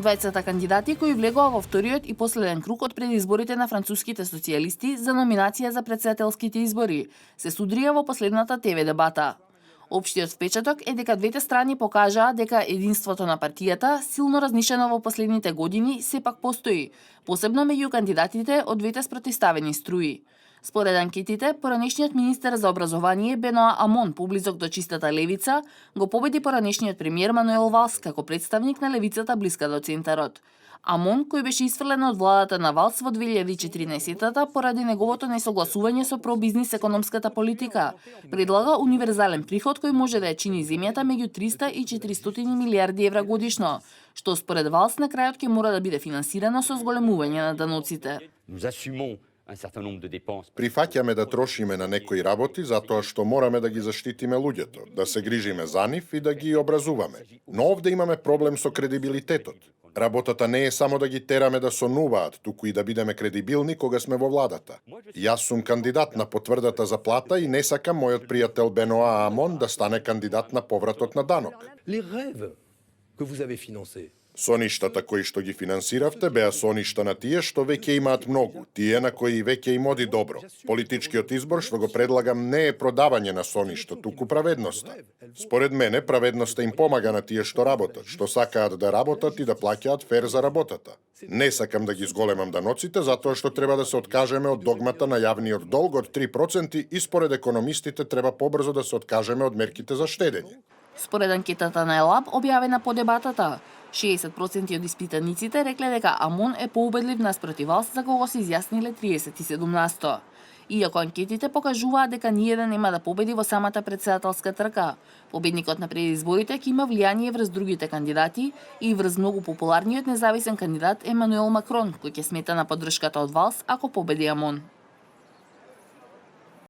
Двајцата кандидати кои влегоа во вториот и последен круг од предизборите на француските социјалисти за номинација за претседателските избори се судрија во последната ТВ дебата. Општиот впечаток е дека двете страни покажаа дека единството на партијата, силно разнишено во последните години, сепак постои, посебно меѓу кандидатите од двете спротивставени струи. Според анкетите, поранешниот министер за образование Беноа Амон, поблизок до чистата левица, го победи поранешниот премиер Мануел Валс како представник на левицата блиска до центарот. Амон, кој беше исфрлен од владата на Валс во 2014-та поради неговото несогласување со пробизнис економската политика, предлага универзален приход кој може да ја чини земјата меѓу 300 и 400 милиарди евра годишно, што според Валс на крајот ќе мора да биде финансирано со зголемување на даноците. Прифаќаме да трошиме на некои работи затоа што мораме да ги заштитиме луѓето, да се грижиме за нив и да ги образуваме. Но овде имаме проблем со кредибилитетот. Работата не е само да ги тераме да сонуваат, туку и да бидеме кредибилни кога сме во владата. Јас сум кандидат на потврдата заплата и не сакам мојот пријател Беноа Амон да стане кандидат на повратот на данок. Соништата кои што ги финансиравте беа соништа на тие што веќе имаат многу, тие на кои веќе им оди добро. Политичкиот избор што го предлагам не е продавање на соништа, туку праведноста. Според мене, праведноста им помага на тие што работат, што сакаат да работат и да плаќаат фер за работата. Не сакам да ги зголемам даноците, затоа што треба да се откажеме од догмата на јавниот долг од 3% и според економистите треба побрзо да се откажеме од мерките за штедење. Според анкетата на ЕЛАБ, објавена по дебатата, 60% од испитаниците рекле дека Амон е поубедлив наспроти Валс, за кого се изјасниле 37%. Иако анкетите покажуваат дека ниеден нема да победи во самата претседателска трка, победникот на предизборите ќе има влијание врз другите кандидати и врз многу популарниот независен кандидат Емануел Макрон, кој ќе смета на поддршката од Валс ако победи Амон.